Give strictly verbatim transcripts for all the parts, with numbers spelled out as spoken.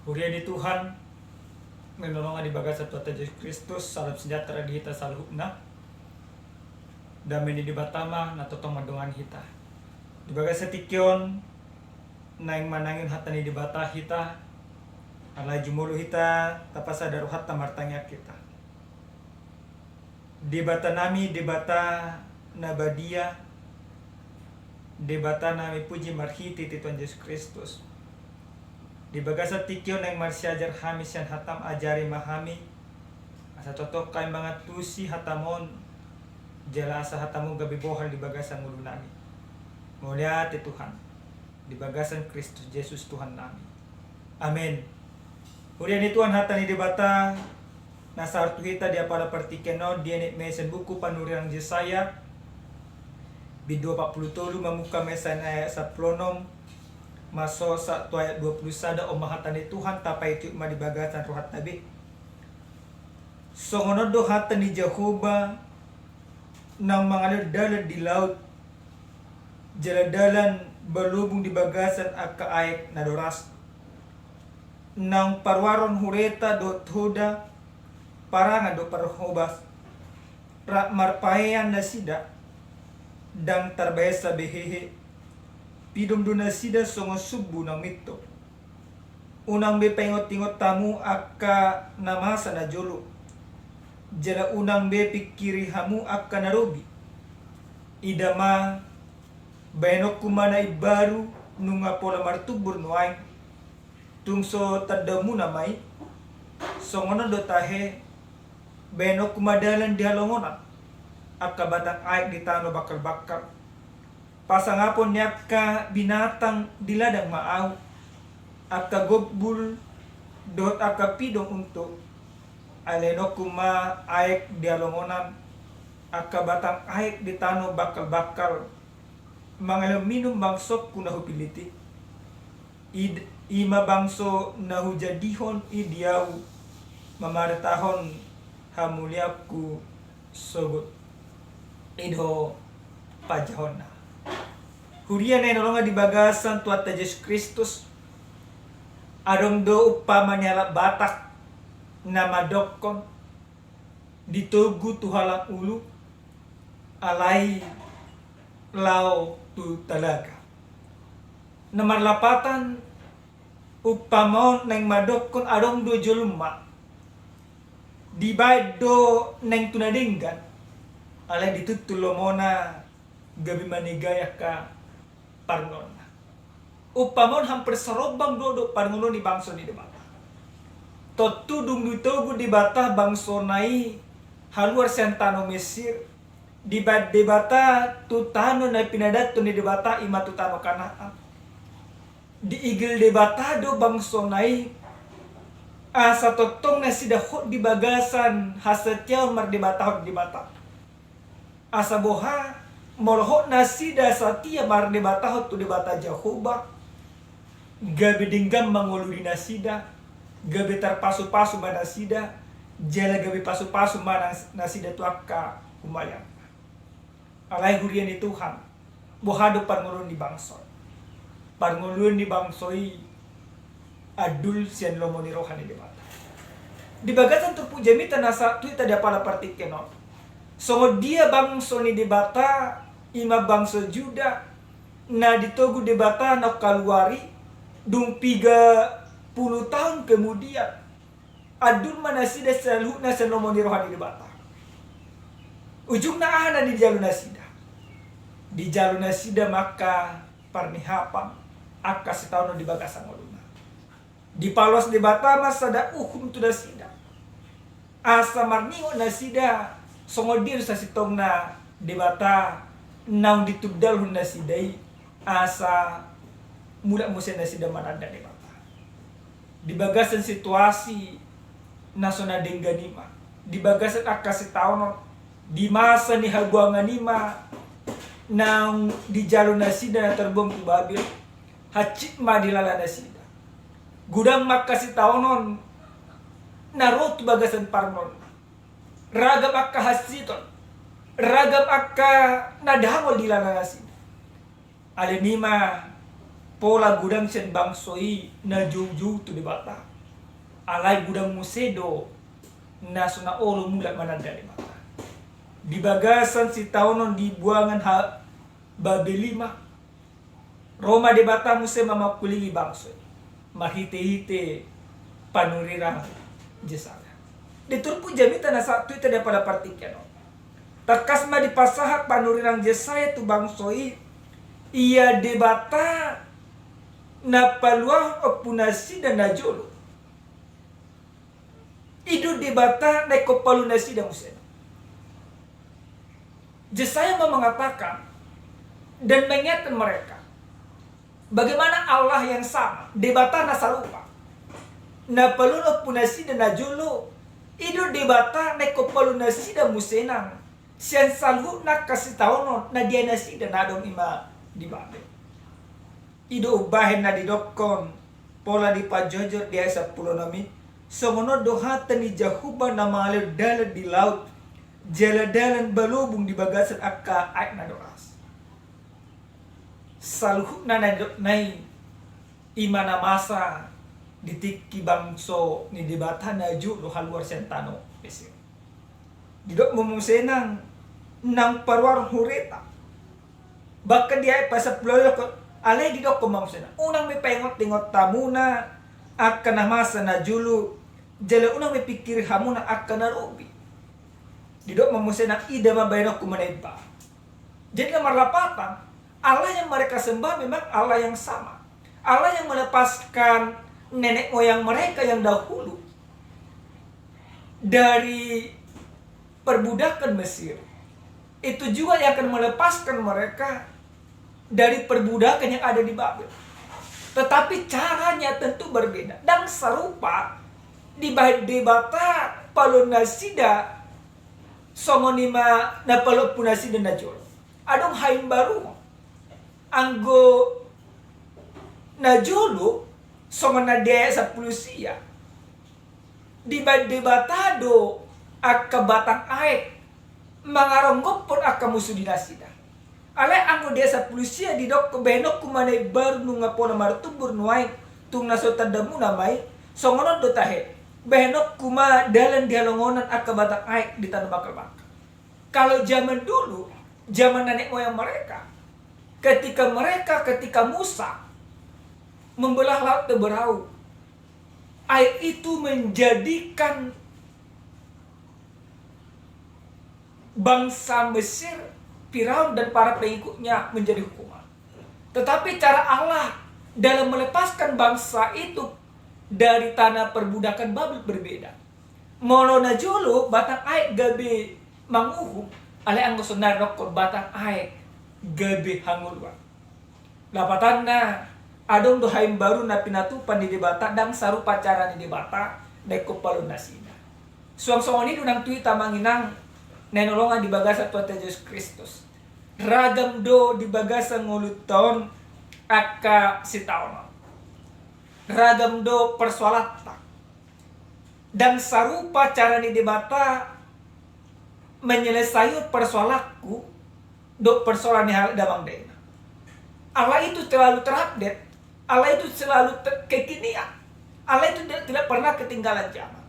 Huria ni Tuhan, naeng na hinaholongan di bagasan Tuhanta Jesus Kristus, salam sejahtera di hita saluhutna. Dame ni Debata ma na tongtong mandongani hita. Di bagasan tingki on, naeng manangihon hata ni Debata hita, alai jumolo hita tapasada rohanta martangiang hita. Debata nami, Debata na badia, Debata na hami puji marhitehite Tuhan Jesus Kristus. Di bagasan tingki on naeng marsiajar hami sian hatam, ajari ma hami, asa tongtong hami mangantusi hatam on, jala asa hatam on gabe bohal di bagasan ngolu nami. Mauliate Tuhan, di bagasan Kristus Jesus Tuhan nami. Amen. Huria ni Tuhan, hata ni Debata na sahat tu hita di apala partingkian on dienet ma sian buku panurirang Jesaya, bindu opat pulu tolu, mamungka ma sian ayat sampulu onom, masosa tu ayat dua pulu sada. On ma hata ni Tuhan, tapaihutihut ma di bagasan rohanta be. Songon on do hata ni Jahowa, naung mangalehon dalan di laut, jala dalan balobung di bagasan angka aek na doras. Naung paruaron hureta dohot hoda, parangan dohot parhobas, rap marpaean nasida, ndang tarbahensa be hehe, pidom do nasida songon sumbu naung minto. Unang be paingotingot hamu angka na masa najolo, jala unang be pingkiri hamu angka na robi. Ida ma, bahenonku ma na imbaru, nunga pola martumbur nuaeng, tung so tandaonmuna ma i. Songon on do tahe, bahenonku ma dalan di halongonan, angka batang aek di tano bangkalbangkal. Pasangapon ni angka binatang di ladang ma Ahu, angka gombul dohot angka pidom untu. Alehononku ma aek di halongonan, angka batang aek di tano bangkalbangkal, mangalehon minum bangsongku na hupillit i. Id-, i ma bangso na hujadihon i di Ahu, mamaritahon hamuliaonku sogot. I do panjahonna. Huria na hinaholongan di bagasan Tuhanta Jesus Kristus, adong do umpama ni halak Batak na mandokkon, ditogu tu halak ulu, alai laho tu talaga. Na marlapatan, umpama on naeng mandokkon adong do jolma, dibaen do naeng tu na denggan, alai dituntun lomona gabe manegai angka parngoluonna. Umpama on hampir sarombang do dohot parngoluon ni bangso ni Debata. Tontu dung ditogu Debata bangsona i haluar sian tano Mesir, dibaen Debata tu tano na pinadathon ni Debata, i ma tu tano Kanaan. Diigil Debata do bangsona i, asa tongtong nasida hot di bagasan hasatiaon mardebatahon Debata. Asa boha, molo hot nasida satia mardebatahon tu Debata Jahowa, gabe denggan ma ngolu ni nasida, gabe tarpasupasu ma nasida, jala gabe pasupasu ma nas-, nasida tu angka humaliangna. Alai huria ni Tuhan, boha do parngoluon ni bangso? Parngoluon ni bangso i andul sian lomo ni roha ni Debata. Di bagasan turpuk jamita na sahat tu hita di apala partingkian on, songon dia bangso ni Debata, i ma bangso Juda, na ditogu Debata naung kaluar i, dung piga pulu taon kemudian, andul ma nasida saluhutna sian lomo ni roha ni Debata. Ujungna aha na dijalo nasida? Dijalo nasida ma angka parnihapan, angka sitaonon di bagasan ngoluna. Dipaloas Debata ma sada uhum tu nasida, asa marningot nasida songon dia do sasintongna Debata naung ditundalhon nasida i, asa mulak muse nasida mananda Debata. Di bagasan situasi na so na denggan i ma, di bagasan angka sitaonon, di masa ni habuangan i ma naung dijalo nasida na tarbuang tu Babel. Hansit ma dilala nasida. Godang ma angka sitaonon na ro tu bagasan parngoluonna. Ragam angka hansiton, ragam angka na dangol dilala nasida. Alani i ma pola godang sian bangso i na joujou tu Debata. Alai godang muse do na so na olo mulak mananda Debata. Di bagasan sitaonon di buangan ha Babel i ma, ro ma Debata muse mamangkulingi bangso i marhitehite panurirang Jesaya. Di turpuk jamita na sahat tu hita di apala partingkian on, tangkas ma dipasahat panurirang Jesaya tu bangso i, ia Debata na paluahon ompu nasida na jolo. I do Debata na ingkon palu nasida muse. Jesaya ma mengatakan dan mengingatkan mereka, bagaimana Allah yang sama, Debata na sarupa, na paluahon ompu nasida na jolo, i do Debata na ingkon palu nasida muse nang sian saluhutna angka sitaonon na diae nasida na adong i ma di Babel. I do umbahen na didokkon pola dipajojo di ayat sampulu onom i, songon on do hata ni Jahowa na mangalehon dalan di laut, jala dalan balobung di bagasan angka aek na doras. Saluhutna na nidokna i, i ma na masa di tingki bangso ni Debata na jolo haluar sian tano Mesir. Didok ma muse nang, nang paruar hureta. Bahkan di ayat pasampulu onom, alai didokkon ma muse nang, unang be paingotingot hamuna angka na masa na jolo, jala unang be pingkiri hamuna angka na lobi. Didok ma muse nang, ida ma bahenonku ma na imbaru. Jadi na marlapatan, Allah yang mereka sembah memang Allah yang sama. Allah yang melepaskan nenek moyang mereka yang dahulu dari perbudakan Mesir, itu juga yang akan melepaskan mereka dari perbudakan yang ada di Babel. Tetapi caranya tentu berbeda. Ndang sarupa dibahen Debata paluahon nasida songon i ma na paluahon ompu nasida na jolo. Adong haimbaruon. Anggo na jolo, songon na di ayat sampulu sia, dibahen Debata do angka batang aek mangaronggophon angka musu di nasida. Alai anggo di ayat sampulu sia didok, bahenonku ma na imbaru nunga pola martumbur nuaeng, tung na so tandamuna ma i, songon on do tahe, bahenonku ma dalan di halongonan angka batang aek di tano bangkalbangkal. Kalau zaman dulu, zaman nenek moyang mereka, ketika mereka, ketika Musa membelah laut Teberau, air itu menjadikan bangsa Mesir, Firaun dan para pengikutnya menjadi hukuman. Tetapi cara Allah dalam melepaskan bangsa itu dari tanah perbudakan Babel berbeda. Molo na jolo batang aek gabe manguhum, alai anggo sonari dokkon batang aek gabe hangoluan. Lapatanna, adong do haimbaru na pinatupa ni Debata, ndang sarupa cara ni Debata na ingkon paluahon nasida. Suang songon i do nang tu hita amang inang na hinaholongan di bagasan Tuhanta Jesus Kristus. Ragam do di bagasan ngolunta on angka sitaonon. Ragam do persoalanta. Ndang sarupa cara ni Debata menyelesaikan persoalanku dohot persoalan ni halak damang dainang. Allah itu selalu terupdate, Allah itu selalu te- kekinian, Allah itu tidak, tidak pernah ketinggalan zaman.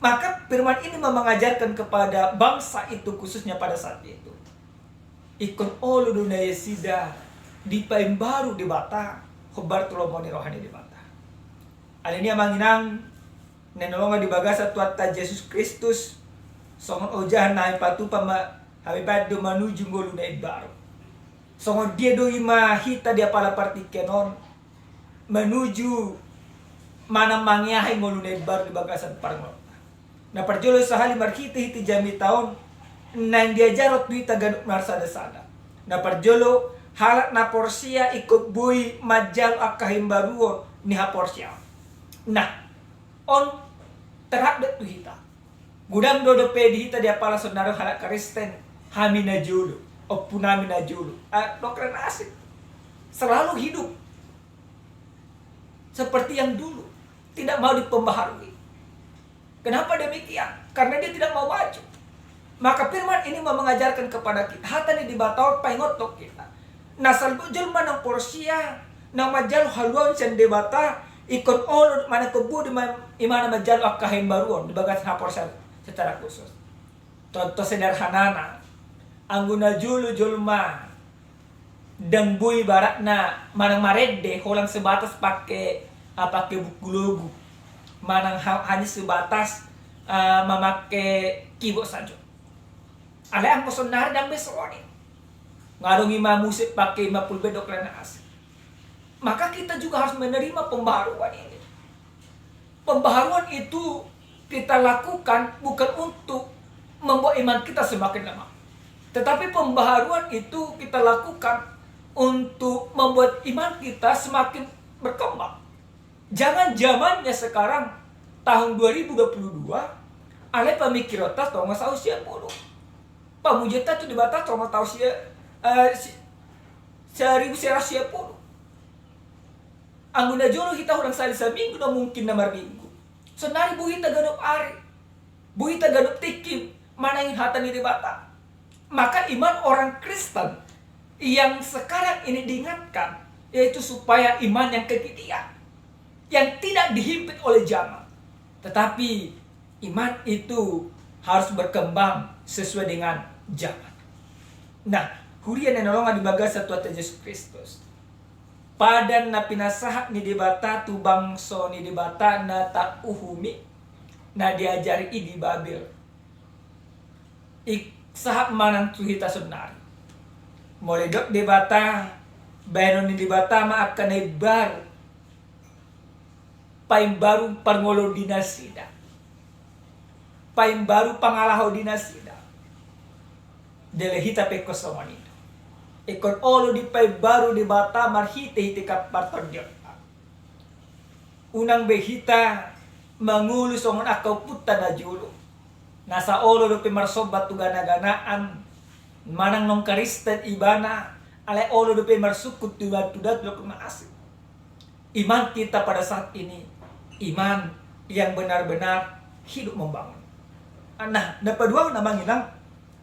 Maka firman ini mau mengajarkan kepada bangsa itu, khususnya pada saat itu, ingkon olo do nasida dipaimbaru Debata hombar tu lomo ni roha ni Debata. Alani i amang inang na hinaholongan di bagasan Tuhanta Jesus Kristus, songon ojahan na hami patupa ma, hami baen do manuju ngolu na imbaru. Songon dia do i ma hita di apala partingkian on manuju manang mangeahi ngolu na imbaru di bagasan parngoluonta. Na parjolo sahali marhitehite jamita on naeng diajarhon tu hita ganup marsadasada. Na parjolo, halak na porsea ingkon boi manjalo angka haimbaruon ni haporseaon. Nah, on terupdate tu hita. Godang do dope di hita di apala sonari halak Kristen, hami na jolo, ompunami na jolo, ah, dokren asik, selalu hidup seperti yang dulu, tidak mau dipembaharui. Kenapa demikian? Karena dia tidak mau maju. Maka firman ini mau mengajarkan kepada kita, hata ni Debata on paingothon hita. Na salpu jolma na porsea, na manjalo haluaon sian Debata, Ingkon olo manang ingkon boi do ma imana manjalo angka haimbaruon di bagasan haporseaon secara khusus. Contoh sederhanana, anggo na jolo jolma ndang boi ibaratna manang marende holan sebatas pake, ah, pake buku logu, manang ha-, hanya sebatas, ah, mamake keyboard sajo. Alai anggo sonari ndang be songon i. Nga adong ima musik pake ima full band dohot lain na asing. Maka kita juga harus menerima pembaharuan ini. Pembaharuan itu kita lakukan bukan untuk membuat iman kita semakin lemah. Tetapi pembaharuan itu kita lakukan untuk membuat iman kita semakin berkembang. Jangan zamannya sekarang, tahun dua ribu dua puluh dua, alai pamingkiranta tonga tahun sia puluh. Pamujianta tu Debata tonga tahun sia, eh, si-, seribu sia ratus sia puluh. Anggo na jolo hita holan sahali saminggu, na mungkin na marminggu. Sonari boi hita ganup ari, boi hita ganup tingki manangihon hata ni Debata. Maka iman orang Kristen yang sekarang ini diingatkan, yaitu supaya iman yang kekinian, yang tidak dihimpit oleh zaman. Tetapi iman itu harus berkembang sesuai dengan zaman. Nah, huria na hinaholongan di bagasan Tuhanta Jesus Kristus. Padan na pinasahat ni Debata tu bangso ni Debata na tauhumi, na diajari i di Babel, i sahat ma nang tu hita sonari. Molo didok Debata, bahenon ni Debata ma angka na imbaru, paimbaru parngoluon di nasida, paimbaru pangalaho di nasida. Dele hita pe ingkon songon i do. Ingkon olo dipaimbaru Debata marhitehite partondion. Unang be hita mangolu songon angka ompunta na jolo, nasa olo dope marsomba tu ganaganaan, manang non Kristen ibana, alai olo dope marsungkun tu datu-datu dohot na asing. Iman kita pada saat ini, iman yang benar-benar hidup membangun. Nah, na paduahon, amang inang,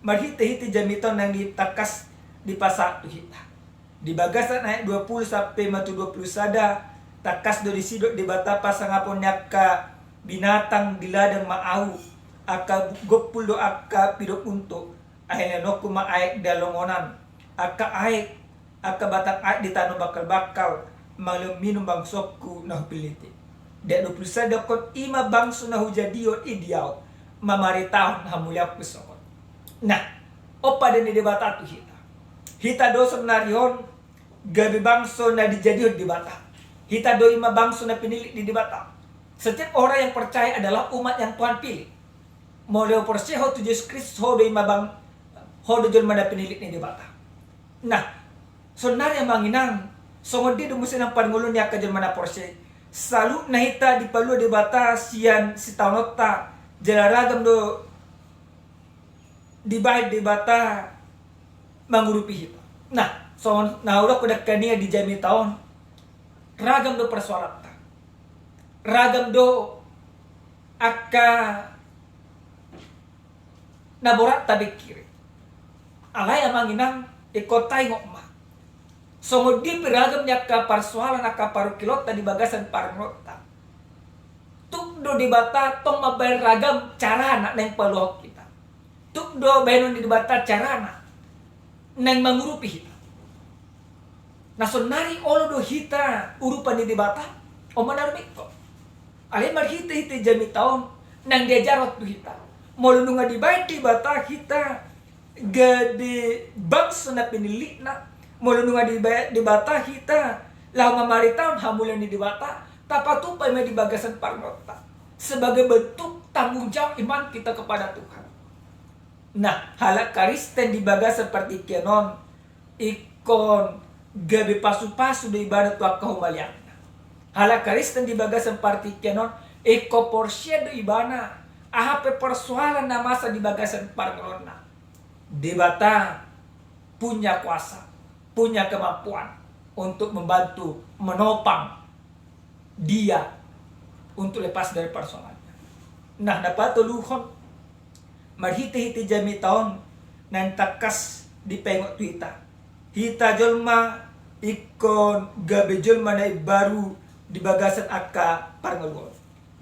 marhitehite jamita on naeng ditangkas dipasahat tu hita. Di bagasan ayat dua puluh sampe ma tu dua puluh sada, tangkas do disi didok Debata pasangapon ni angka binatang di ladang ma Ahu, angka gompul dohot angka pidong untu, ai lehononku ma aek di halongonan, angka aek, angka batang aek di tano bangkal-bangkal, mangan minum bangsongku na hupillit i. Di ayat dua puluh sada didok, i ma bangso na hujadihon i di Ahu, mamaritahon hamulianku sogot. Nah, on padan ni Debata tu hita. Hita do sonari on gabe bangso na dijadihon Debata. Hita do i ma bangso na pinillit ni Debata. Setiap orang yang percaya adalah umat yang Tuhan pilih. Molo porsea ho tu Jesus Kristus, ho do i ma bang-, ho do jolma na pinillit ni Debata. Nah, sonari, amang inang, songon dia do muse nang parngoluon ni angka jolma na porsea i? Saluhutna hita dipalua Debata sian sitaononta, jala ragam do dibahen Debata mangurupi hita. Nah, songon na hudok dangka ninna di jamita on, ragam do persoalanta. Ragam do angka na borat tapingkiri. Alai, amang inang, ingkon taingot ma, songon dia pe ragam ni angka parsoalan, angka parungkilonta di bagasan parngoluonta, tuk do Debata tong mambahen ragam carana naeng paluahon hita. Tuk do bahenon ni Debata carana naeng mangurupi hita. Na sonari olo do hita urupan ni Debata, on ma na rumingkot. Alai marhitehite jamita on naeng diajarhon tu hita, molo nunga dibahen Debata hita gabe bangso na pinillitna, molo nunga dibahen Debata hita laho mamaritahon hamulian ni Debata, tapatupa i ma di bagasan parngoluonta sebagai bentuk tanggung jawab iman kita kepada Tuhan. Nah, halak Kristen di bagasan partingkian on ingkon gabe pasu-pasu do ibana tu angka humaliangna. Halak Kristen di bagasan partingkian on ingkon porsea do ibana aha pe persoalan na masa di bagasan parngoluonna, Debata punya kuasa, punya kemampuan untuk membantu, menopang dia untuk lepas dari persoalannya. Nah, na patoluhon, marhitehite jamita on naeng tangkas dipaingot tu hita, hita jolma ingkon gabe jolma na imbaru di bagasan angka parngoluon.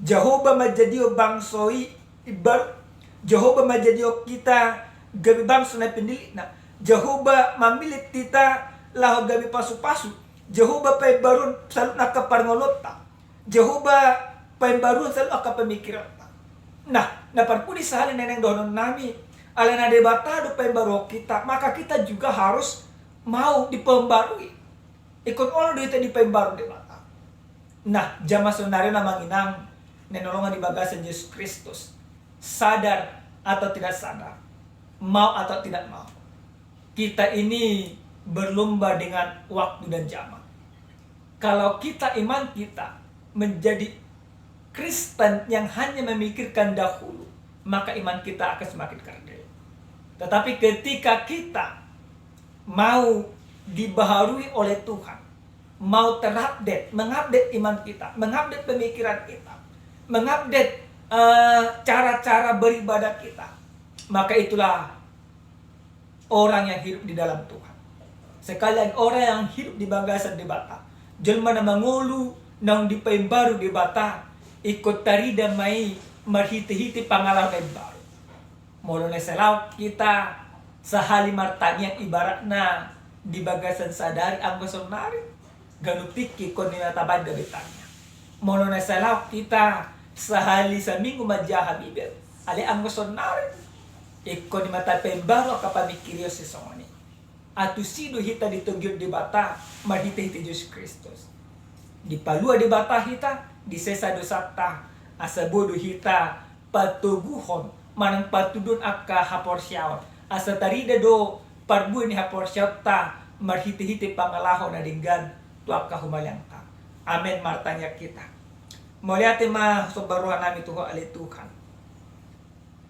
Jahowa manjadihon bangso i imbaru. Jahowa manjadihon hita gabe bangso na pinillitna. Jahowa mamillit hita laho gabe pasupasu. Jahowa paimbaruhon saluhut angka parngoluonta. Jahowa paimbaruhon saluhut angka pamikiranta. Nah, na parpudi sahali na naeng dohonon nami, alana Debata do paimbaruhon hita, maka hita juga harus mau dipaimbarui. Ingkon olo do hita dipaimbaru Debata. Nah, jama saonari, amang inang na hinaholongan di bagasan Jesus Kristus, sadar atau tidak sadar, mau atau tidak mau, kita ini berlomba dengan waktu dan zaman. Kalau kita, iman kita menjadi Kristen yang hanya memikirkan dahulu, maka iman kita akan semakin kerdil. Tetapi ketika kita mau dibaharui oleh Tuhan, mau terupdate, mengupdate iman kita, mengupdate pemikiran kita, mengupdate, eh, cara-cara beribadah kita, maka itulah orang yang hidup di dalam Tuhan. Sekali lagi, orang yang hidup di bagasan Debata, jelma na mangolu naung dipaimbaru Debata, ingkon tarida ma i marhite-hite pangalaho na imbaru. Molo na sai laho hita sahali martangiang ibaratna di bagasan sadari anggo saonari, ganup tingki ingkon ninna tabaen gabe tangiang. Molo na sai laho hita sahali saminggu manjaha Bibel, alai anggo saonari ingkon ninna tapaimbaru angka pamikirion sisongon i. Antusi do hita ditogihon Debata marhite-hite Jesus Kristus. Dipalua Debata hita, disesa dosanta, asa boi do hita patoguhon manang patuduhon angka haporseaon, asa tarida do parbue ni haporseaonta marhite-hite pangalaho na denggan tu angka humaliangta. Amen. Martangiang hita. Mauliate ma somba roha nami tu Ho ale Tuhan,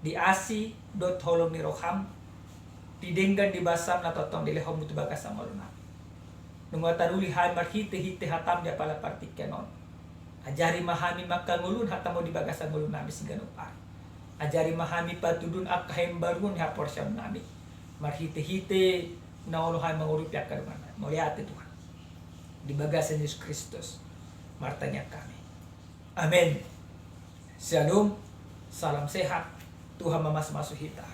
di asi dohot holong ni roham, di denggan di basam na tongtong dilehonmu tu bagasan ngolu nami. Nunga taruli hami marhite-hite hatam di apala partingkian on. Ajari ma hami mangkangoluhon hatamu di bagasan ngolu nami siganup ari. Ajari ma hami patuduhon angka haimbaruon ni haporseaon nami, marhite-hite na olo hami mangurupi angka dongan nami. Mauliate Tuhan. Di bagasan Jesus Kristus martangiang hami. Amen. Shalom. Salam sehat. Tuhan mamasu-masu hita.